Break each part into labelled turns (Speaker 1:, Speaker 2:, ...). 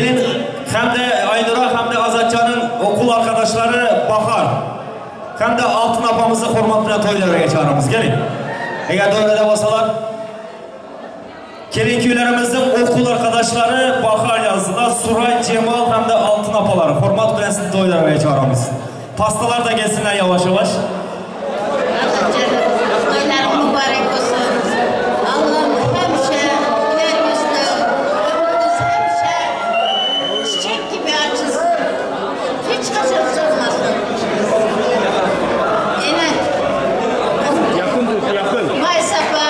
Speaker 1: Gelin hem-de Aynura hem-de Azatjan'ın okul arkadaşları Bahar. Hem de Altın apamızı hormat bilen toylara çağırımız. Gelin. Eğer doyrada bolsalar. Kelin kuylerimizin okul arkadaşları Bahar yazdılar. Suray, Cemal hem de Altın apaları. Hormat bilen sizi toylara çağırımız. Pastalar da gelsinler yavaş yavaş.
Speaker 2: Toylarım mübarek olsun. Allah'ım hemşe güler yüzlü, ömrünüz hemşe çiçek gibi açılsın. Hiç kaçan olmasın. Yine
Speaker 3: Yakın dur, yakın.
Speaker 2: May Safa.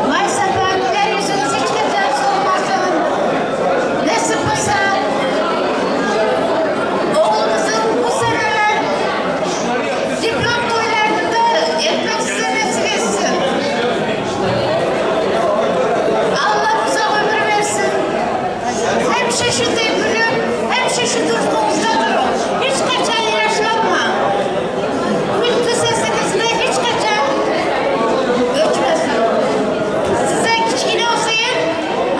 Speaker 2: May Safa güler yüzünüz hiç kaçan olmasın. Nasip olsa oğlumuzun bu seneler diplom toylarını da etmek size nasip etsin. Allah bize ömür versin. Hem şaşırdı gülüm, hem şaşırdı ufkumuzda durun. Hiç kaçan yaşlanma. Gülkü sesinizle hiç kaçan öçmesin. Size kiçkine olsayın,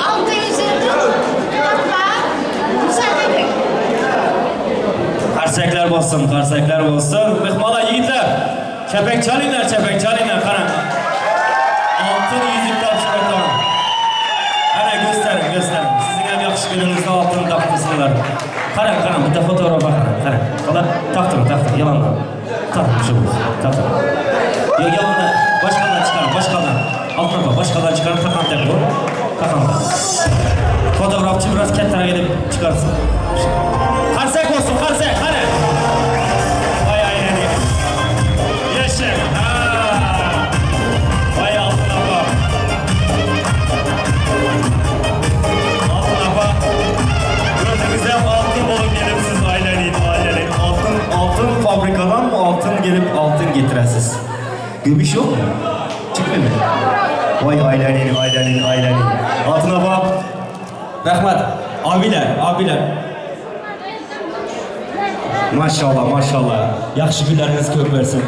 Speaker 2: altı yüzünü takma, müsaade edin.
Speaker 1: Qarsaklar bolsun, qarsaklar bolsun. Mehmonlar yigitlar, chapak chalinglar, chapak chalinglar, qarang. Altın yüzük topshirib Ana gösterin, gösterin. Sizin ham yaxshi kuningizda altın taqtirsinlar. Qarang, qarang, bitta fotoğrafa qarang, qarang. Qala, taqtiring, taqtiring, yalandan. Taqtiring, shu bo'lsin, taqtiring. Yo'q, yalandan, boshqadan chiqaring, boshqadan. Altın opa, boshqadan chiqaring, taqan tak bu. Taqan tak. Fotoğrafçı biraz kattaroq edib chiqarsin. Qarsak bo'lsin, qarsak, qara. Voy aynani. Yasha. Ha. Voy Altın opa. Altın opa. Gördüğünüz ham altın bo'lib kelibsiz aylaning, aylaning. Altın, altın fabrikadan mı altın gelip altın getirasiz? Gümüş yok mu? Çıkmıyor mu? Voy aylaning, aylaning, aylaning. Altın opa. Rahmat. Abiler, abiler. Maşallah, maşallah. Yaxshi kunlaringiz ko'p bersin.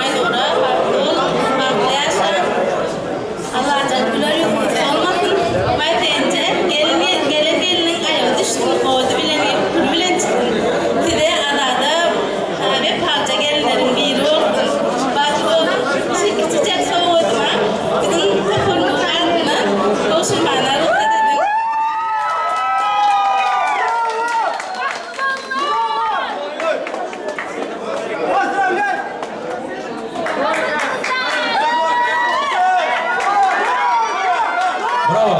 Speaker 4: Aynura, baxtlı ol, baxtlı yaşa. Allahcan güler yüzünüz olmasın. Maytence, gelin, gelen gelinin ayağı düşsün, ody bilen, pul bilen çıksın. Size adada ve parça gelinlerin biri olsun. Baxtlı olun. Kiçicek soğuduma, bizim toparımızın adına kavuşurmana ruhsat edin.
Speaker 1: Bravo.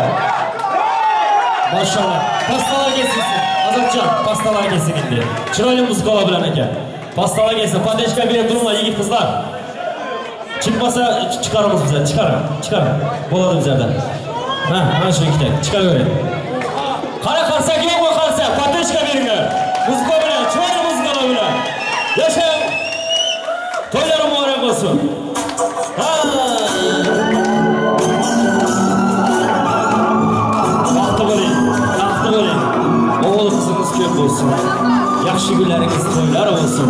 Speaker 1: Maşallah. Pastalar kesilsin. Azatcan, pastalar kesin indi. Chiroyli muzikalar bilan aka. Pastalar kelsin. Поддержка berib turinglar yigit qizlar. Chiqmasa chiqaramiz bizlar. Chiqaring, chiqaring. Bo'ladi bizlarda. Ha, mana shu ikkita. Chiqaravering. Qara qarsak yo'qmi qarsak? Поддержка beringlar. Muzika bilan, chiroyli muzikalar bilan. Yashang. To'ylar muborak bo'lsin. Ha. Baxtli bo'ling, baxtli bo'ling. O'g'il qizingiz ko'p bo'lsin. Yaxshi kunlaringiz to'ylar bo'lsin.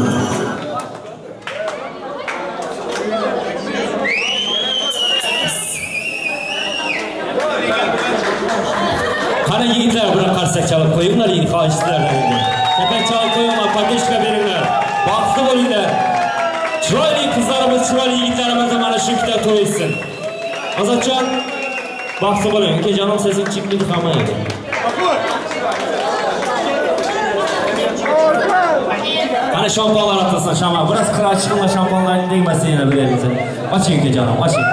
Speaker 1: Qani yigitlar bir qarsak chalib qo'yinglar, yigit xohish sizlardan endi. Chapak chalib qo'yinglar, поддержка beringlar. Baxtli bo'linglar. Chiroyli qizlarimiz, chiroyli yigitlarimiz mana shu ikkita to'y etsin. Ozodjon, baxtli bo'ling. Ukajonim sesing chiqmaydi hamma yerga. Mana shampanlar atilsin, shampan. Biraz qira chiqinglar shampanlarni degmasin yana bir yerga. Oching ukajonim, oching.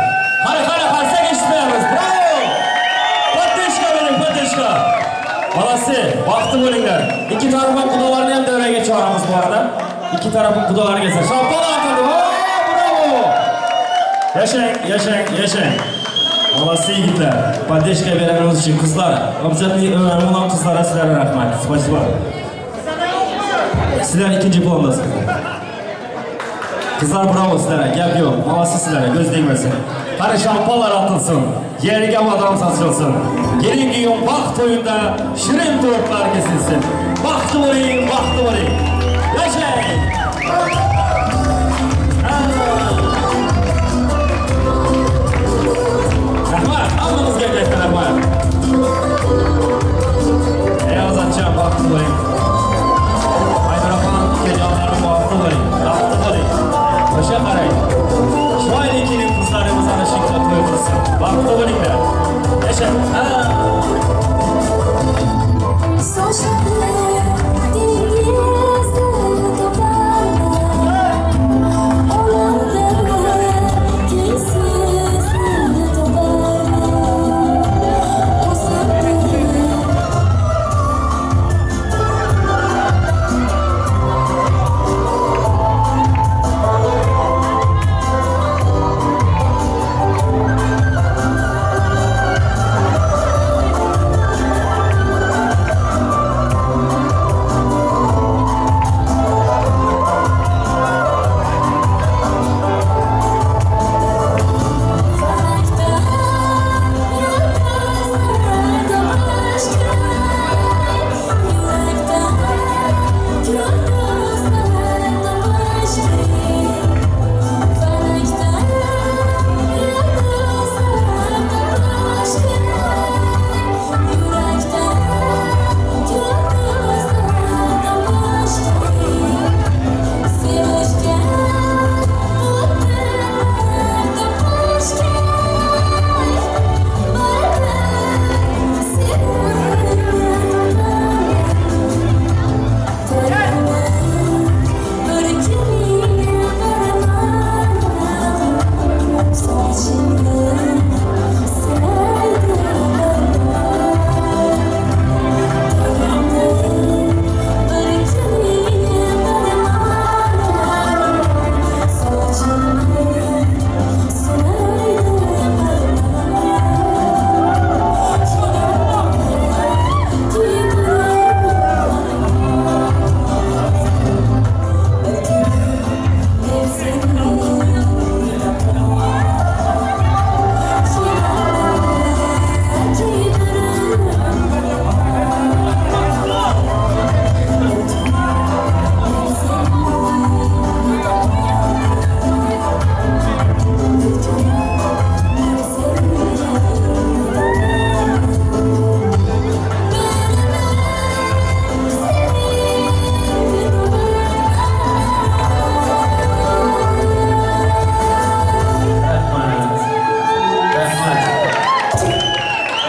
Speaker 1: Qara, qara, qarsak eshitmaymiz. Bravo! Поддержка bering, поддержка. Bolasi, baxtli bo'linglar. Ikki tarafdan xudolarni ham davraga chaqiramiz bu arada. Ikki tarafdan xudolar kelsa. Shampanlar atildi. Bravo! Yashang, yashang, yashang. Molodцы yigitlar. Поддержка berganimiz uchun qizlar, обязательно önemli olan qizlarga sizlarga rahmat. Спасибо. Sizlar ikkinchi plandasizlar. Qizlar bravo sizlarga, gap yo'q. Molodцы sizlarga, ko'z tegmasin. Qara shampanlar atilsin, yerga badom sochilsin. Kelin kuyov baxt to'yida shirin tortlar kesilsin. Baxtli bo'ling, baxtli bo'ling. Yashang! Ha.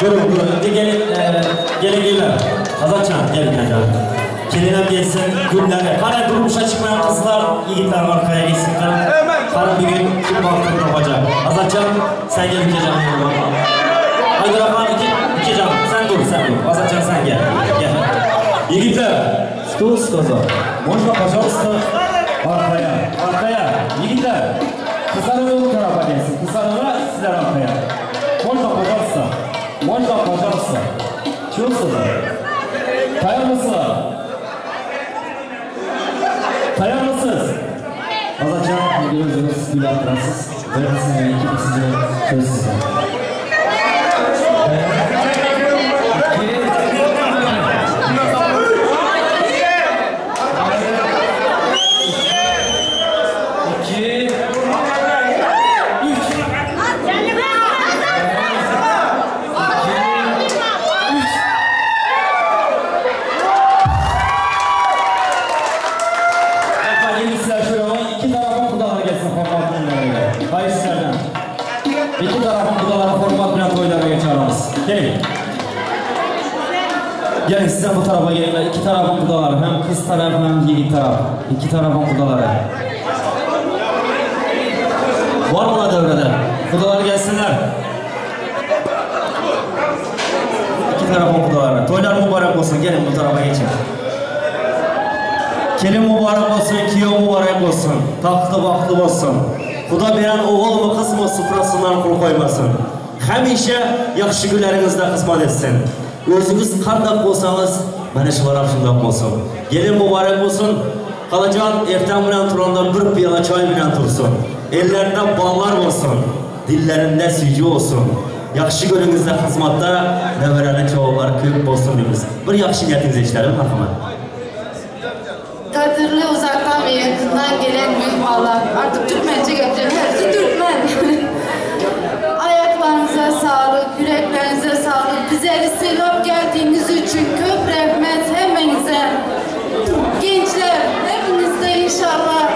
Speaker 1: Durun, durun. Indi gelin, gelin geler. Azatjan, gelin aka. Gelin hem gelsin, günleri. Qara durmuşa çıkmayan kızlar, yigitler arkaya geçsin. Qara, qara bugün kim bahtını tapacak. Azatjan, sen gel iki can yanıma. Haydar Akan iki, iki can. Sen dur, sen dur. Azatjan sen gel. Gel. Yigitler, что сказал? Можно, пожалуйста, arkaya, arkaya. Yigitler, kızlar bu tarafa gelsin. Kızlar sizler arkaya. Можно, пожалуйста. Можно, пожалуйста. Чего сказал? Tayyor mısınız? Tayyor mısınız? Azatjan, özüňiz gül atdyrarsyz. Bir size, iki size, söz size. İki, üç. Üç. Efendim gelin sizler şöyle ama iki tarafın kudaları gelsin format bilen Hayır sizlerden. İki tarafın kudaları format bilen toylara geçeriz. Gelin. Gelin sizler bu tarafa gelin. İki tarafın kudaları hem kız taraf hem yigit taraf. İki tarafın kudaları. Var mı la devrede? Kudalar gelsinler. İki tarafın kudaları. Toylar mübarek olsun. Gelin bu tarafa geçin. Kelin mübarek olsun, kiyov mübarek olsun. Tahtı bahtı olsun. Xuda beren oğul mu kız mı sufrasından kul koymasın. Hemişe yaxşı günlerinizde kısmet etsin. Özünüz qandaq bolsanız, mana shular ham shundoq bo'lsin. Kelin mübarek olsun. Xalajon ertan bilan turanda bir piyola choy bilan tursin. Ellerinde ballar olsun. Dillerinde suycu olsun. Yaxşı gününüzde xizmatda nevarali cevaplar ko'p bo'lsin deymiz. Bir yaxshi niyatingizni eshitaylik, marhamat.
Speaker 2: Kadirli uzaktan ve yakından gelen mihmanlar. Artık Türkmence geleceğim. Hepsi Türkmen. Ayaklarınıza sağlık, yüreklerinize sağlık. Bize sylap geldiğiniz için köp rahmet hemmenize. Gençler, hepiniz de inşallah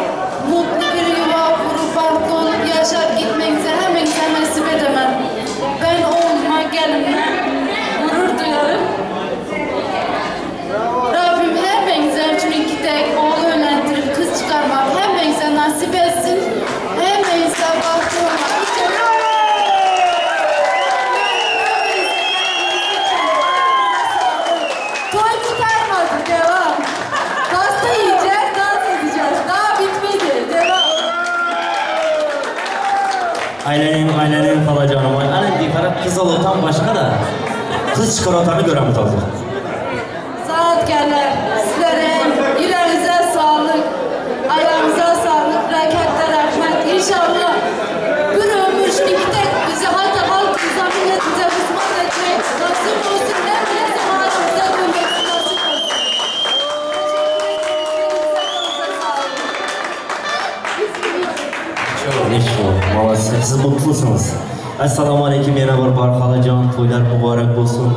Speaker 2: mutlu bir yuva kurup bahtlı olup yaşar gitmenize hemmenize nasip edemem. Ben oğluma, gelinime gurur duyarım. Rabbim hepinize çünkü tek oğlu yönlendirip kız çıkarmak hepinize nasip etsin. Hepinize bahtlı olmak için. Toy kurtarmadı, devam. Pasta yiyeceğiz, dans edeceğiz. Daha bitmedi, devam.
Speaker 1: Aylaning, aylaning xolajonim. Ana qara qiz otan boshqa da. Qiz chiqarotani ko'ramiz hozir.
Speaker 2: Sanatkarlar, sizlere yüreğinize sağlık, ayağınıza sağlık, bereketler, rahmet. İnşallah bir ömür şu iki tek bize hatta halkımıza, milletimize hizmet etmek nasip olsun. Hep ne zamanımıza dönmek nasip olsun.
Speaker 1: Çok молодцы. Siz mutlusunuz. Assalomu alaykum yana bir bor xolajon, to'ylar muborak bo'lsin.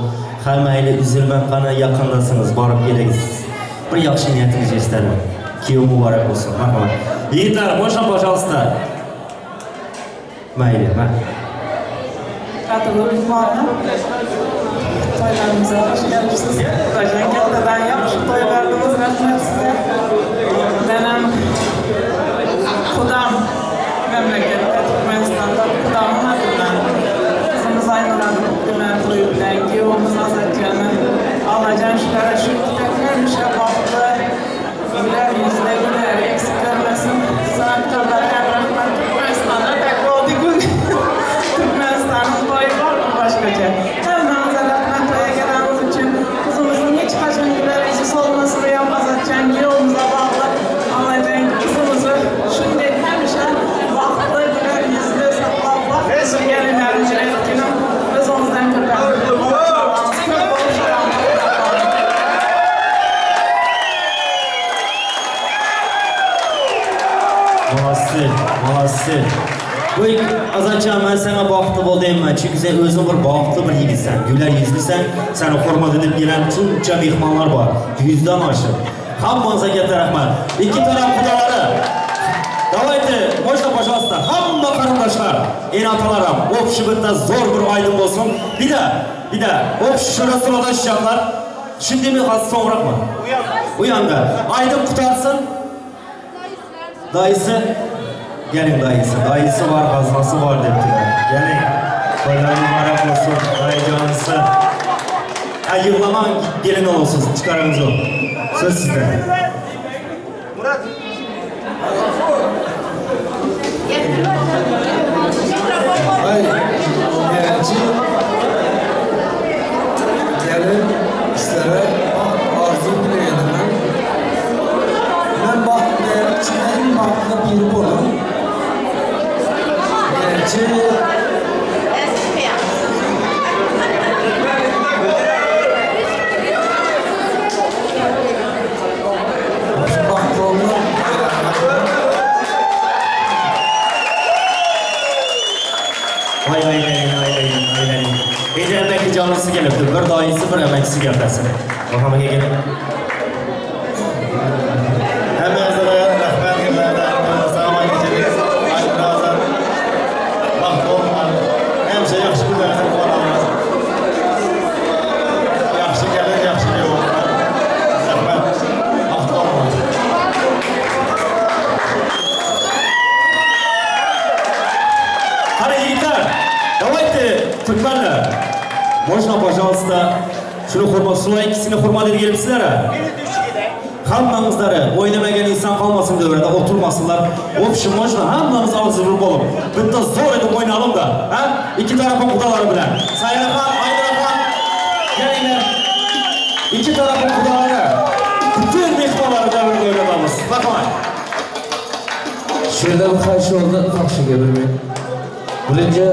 Speaker 1: Hammayli uzilmay qana yaqindasiniz, borib kelasiz. Bir yaxshi niyatingizni eshitalim. Kuyov muborak bo'lsin. Marhamat. Yigitlar, можно, пожалуйста? Mayli, ma.
Speaker 5: Kadirli mehmonlar, to'ylarimizga xush kelibsiz. Xudojon kattadan yaxshi to'y berdingiz, rahmat sizga. Men ham qudam memleketde Türkmenistan'da qudamın adından kızımız Aynur'un bilen to'yu bilen, kuyovimiz Azatcan'ı Allacan şulara şu hemişe bahtlı, güler yüzle güler, eksik görmesin. Sanatkarlar hem rahmet Türkmenistan'da tek oldu Türkmenistan'ın toyu var mı başkaca? Hemmenize rahmet toya geleniniz için kızımızın hiç kaçan güler yüzü solmasını yap Azatcan kuyovumuza bağlı. Allacan kızımızı şimdi hemişe bahtlı, güler yüzlü, Allah bizim gelinlerimizi etkinin biz ondan köpeğimiz. Köp
Speaker 1: Молодцы, молодцы. Bu Azatcan ben sana baxtlı bol deyman. Çünkü sen özün bir baxtlı bir yigitsan, güler yüzlüsən. Seni hurmat edip gelen shuncha mehmonlar bor. Yuzdan oshiq. Hammangizga katta rahmat. Ikki taraf qudaları. Давайте, можно, пожалуйста, hamma qarindoshlar. garyndaşlar, ene-atalaram, obşi bitta zor bir aýdym bolsun. Bir-de, bir-de, obşi şöyle soralaşjaklar. Şindimi has soňrakmy? Uýanda. Aýdym gutarsyn. Daýysy, geliň daýysy, daýysy bar, gaznasy bar diýipdiler. Geliň. Toýlar mübarek bolsun, daýyjanysy. Hä, ýyglamaň, gelin bolsun, çykaryňyz ýok. Söz sizde.
Speaker 6: Ay, genci gelin sizlere arzu dileyelim. Ben baht dileyelim için en bahtlı biri olun. Genci bahtlı olun.
Speaker 1: Ay aýlaýyn, aýlaýyn, aýlaýyn. Endi emeki janlysi kelipti. Bir doyisi, bir emakisi gaplasın. Hammaga kelib.
Speaker 6: Hemenize rahmet Sağ geceniz. Aydın Bahtlı olun. Hemşe yaxşı günlerinizi kullanalım. Yaxşı gelin, yaxşı gelin. Rahmet. Bahtlı olun.
Speaker 1: Qani yigitlar, давайте türkmenler. Можно, пожалуйста, shuni hurmat, shular ikkisini hurmat edib kelibsizlar. Hammamizlari o'ynamagan inson qolmasin davrada o'tirmasinlar. В общем, можно hammamiz og'iz bir bo'lib, bitta zo'r etib o'ynaylik da, ha? Ikki tarafın qudalari bilan. Sayraxon, Aydraxon, kelinglar. Ikki tarafın qudalari. Bütün mehmonlarni davrada o'ynatamiz. Marhamat.
Speaker 7: Şöyle bir karşı oldu, ufak şey bilmeyin. Birinci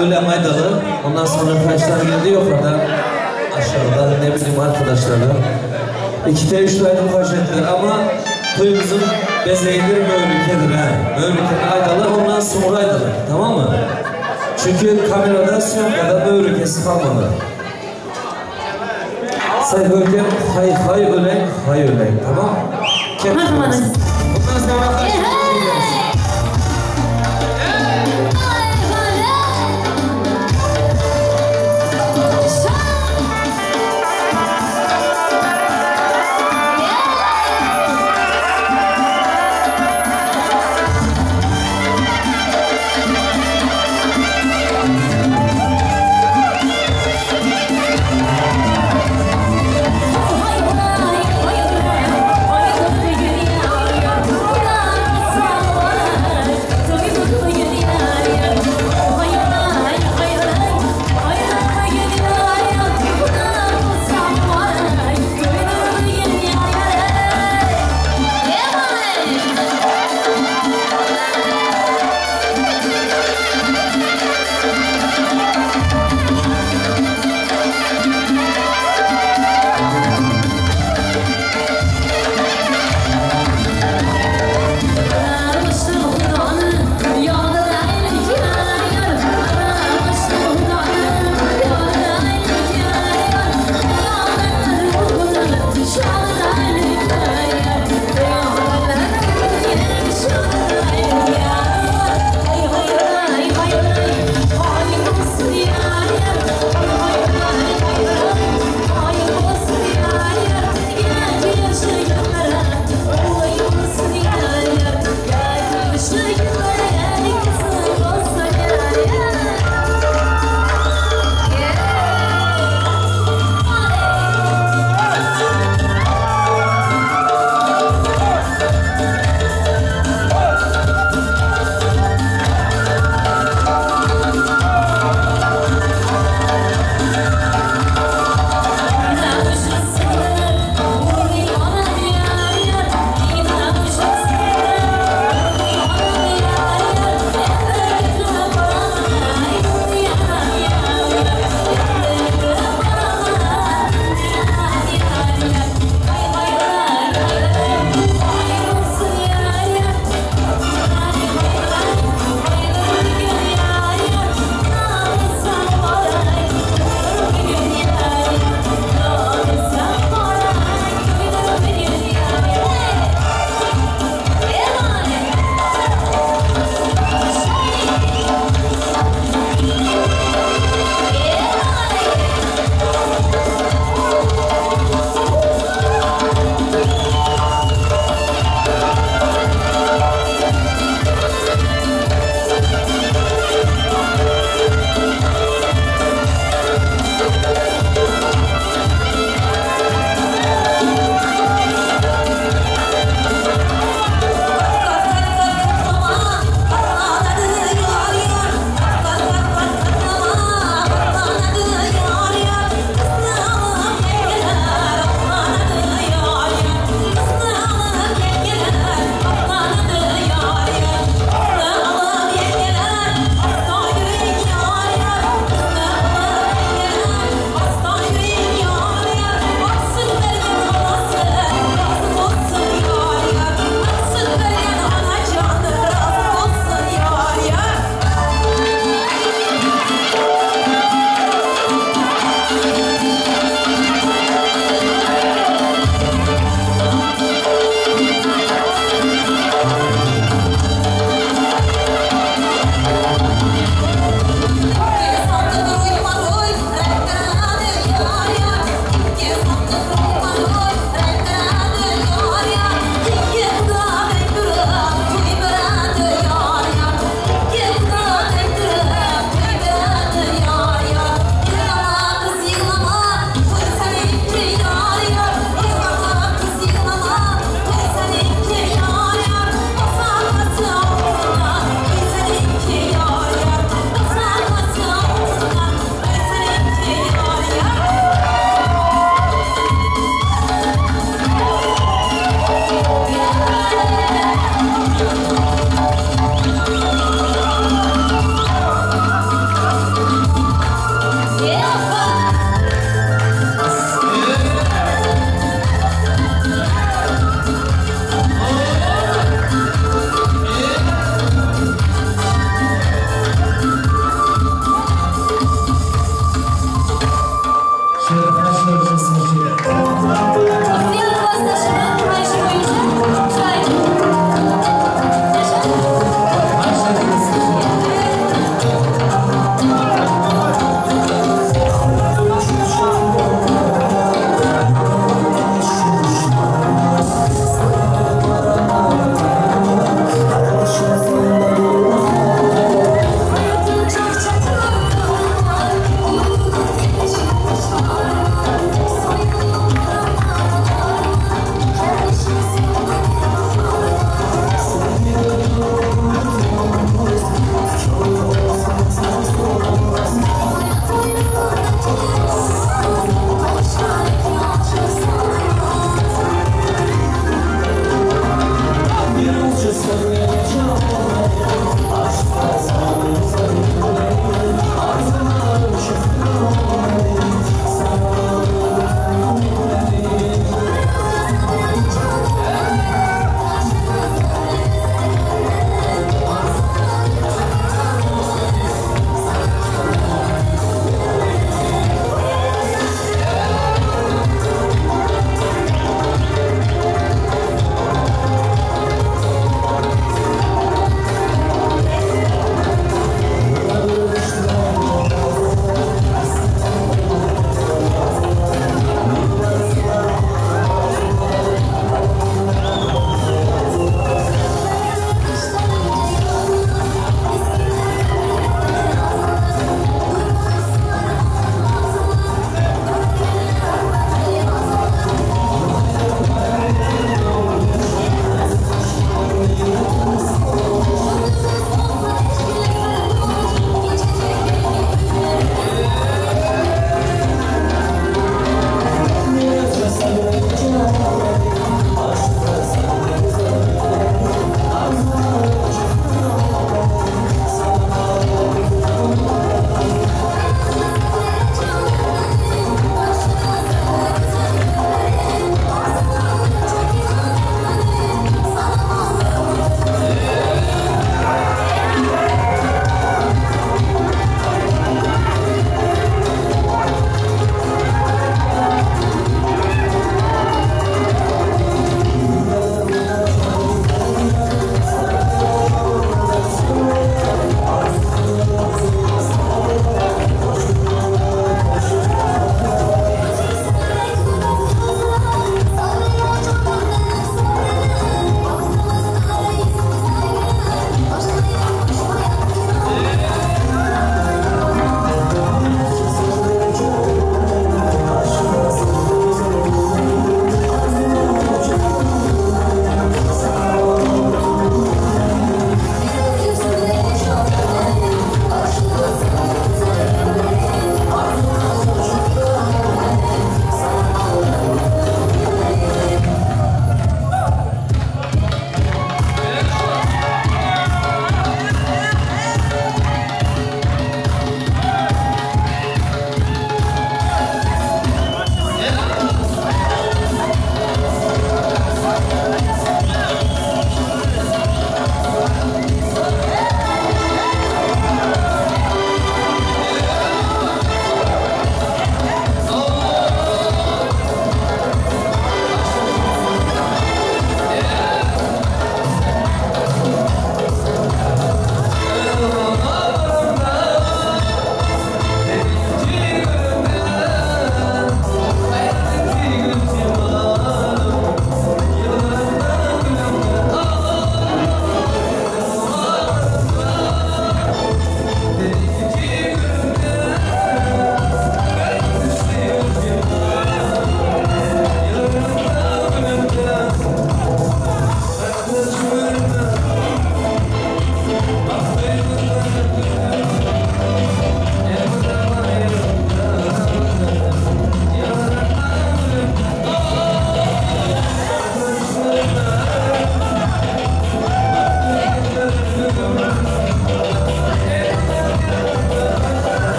Speaker 7: öyle maydalı, ondan sonra kaçlar geldi yukarıdan, aşağıdan ne bileyim arkadaşlardan. İki te üç tane karşı ettiler ama toyumuzun bezeğidir Möğlüke'dir ha. Möğlüke'nin aydalı, ondan sonra aydalı, tamam mı? Çünkü kamerada syomkada Möğlükesi kalmadı. Say Hörkem, hay hay ölen, hay ölen, tamam? Kep
Speaker 4: Merhaba.
Speaker 7: Ondan sonra karşı
Speaker 4: Hay hay hay hay.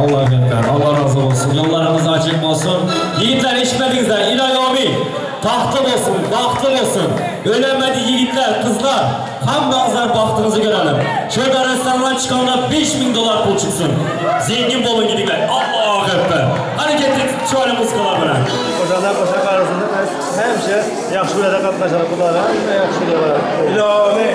Speaker 1: Allohu akbar. Alloh rozi bo'lsin. Yo'llaringiz ochiq bo'lsin. Yigitlar eshitmadingizlar, ilohiy amin. Taxtli bo'lsin, baxtli bo'lsin. O'ylanmadi yigitlar, qizlar, hammangizlar baxtingizni ko'ralim. Shu restorandan chiqqanda 5000 dollar pul chiqsin. Zengin bo'ling yigitlar. Allohu akbar. Qani ketdik chiroyli muzikalar bilan.
Speaker 6: Qo'shanlar qo'sha qarasini həmişə yaxşı günlərdə qatnaşarıq. Bunlar həmişə yaxşı günlər. İlahi.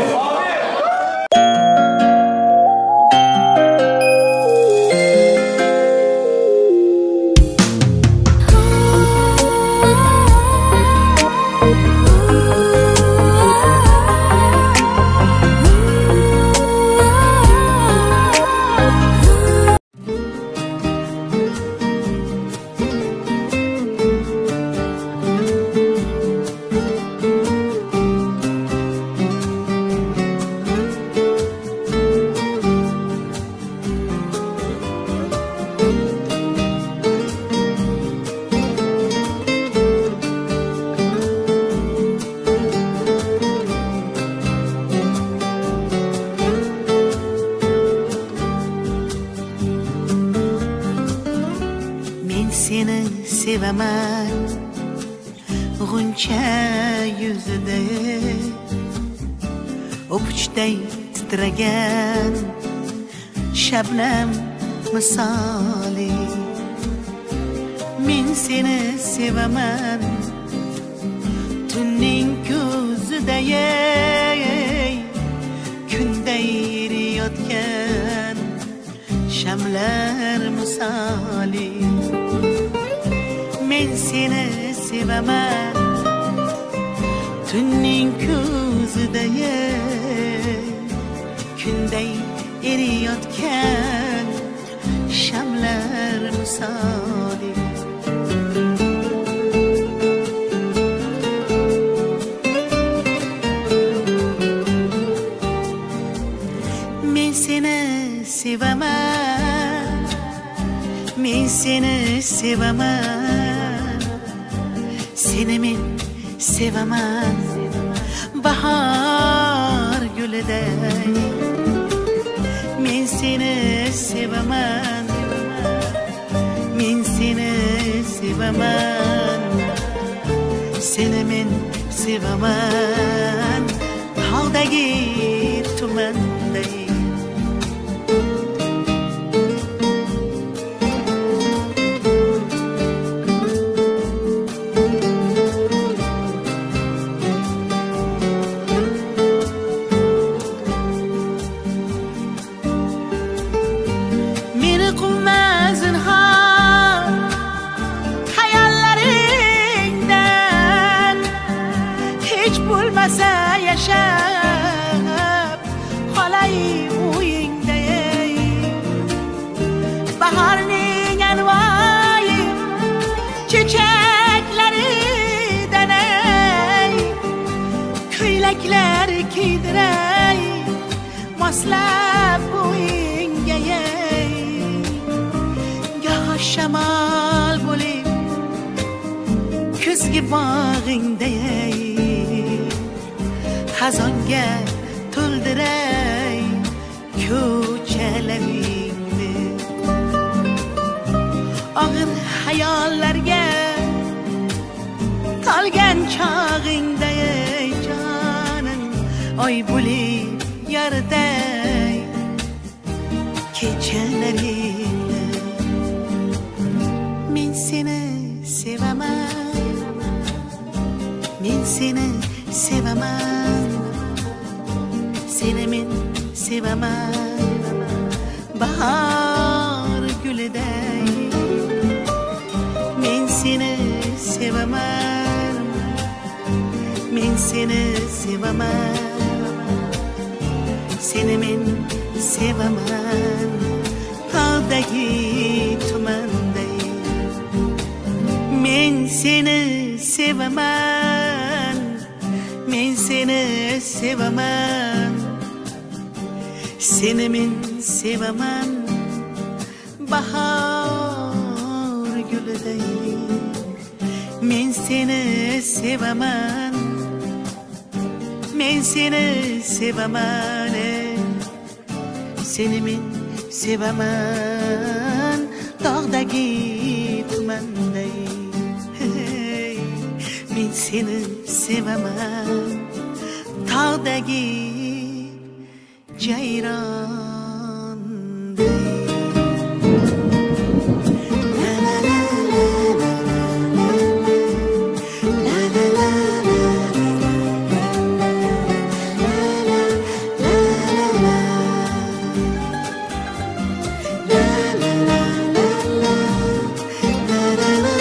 Speaker 8: Men seni sevaman G'uncha yuzida O'puchday titragan Shabnam misoli Men seni sevaman Tunning ko'zida Kunday eriyotgan Shamlar misoli Men seni sevaman Tunning ko'zida Kunday eriyotgan Shamlar misoli Men seni sevaman Men seni sevaman Seni men sevaman Bahor guliday Men seni sevaman Men seni sevaman Seni men sevaman Tog'dagi tumanday Meni quvma zinhor hayollaringdan Hech bo'lmasa yashab qolay uyingda Bahorning anvoyi chechaklaridan ey Ko'ylaklar kiydiray moslab bo'yingga ey Goh shamol bo'lib kuzgi bog'ingda ey Xazonga to'ldiray ko'chalaringni Og'ir xayollarga tolgan chog'ingda ey jonim Oy bo'lib yoriday kechalaringni Men seni sevaman Men seni sevaman Seni men sevaman Bahor guliday Men seni sevaman Men seni sevaman Seni men sevaman Tog'dagi tumanday Men seni sevaman Men seni sevaman Seni men sevaman Bahor guliday Men seni sevaman Men seni sevaman ey. Seni men sevaman. Seni sevaman tog'dagi jayrondek. La la la la la la la la la la la la la la. La la la la la la la la la la la la.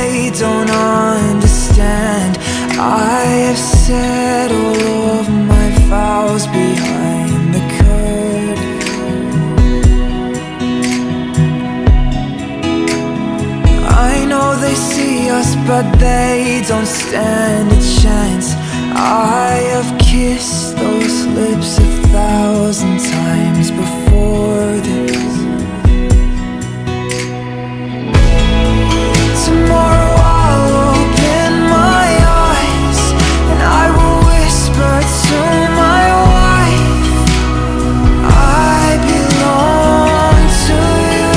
Speaker 8: they don't understand. I have said all of my vows behind the curtain. I know they see us, but they don't stand a chance. I have kissed those lips a 1,000 times before this. Tomorrow I'll open my eyes and I will whisper to my wife, I belong to you.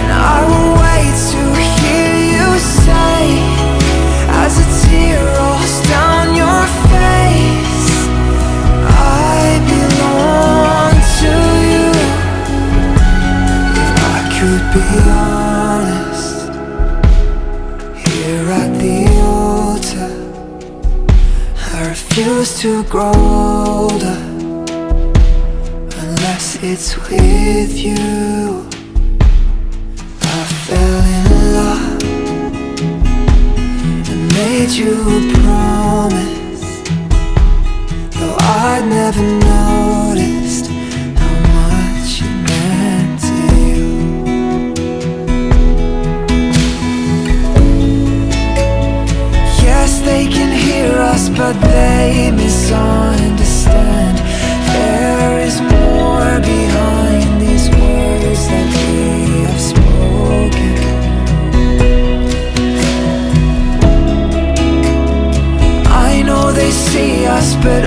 Speaker 8: And I will wait to hear you say, as a tear rolls down your face, I belong to you. If I could be honest, here at the altar, I refuse to grow older unless it's with you. I fell in love and made you a promise, though I'd never noticed how much it meant to you. Yes, they can hear us, but they misunderstand. There is more behind these words that we have spoken. I know they see us, but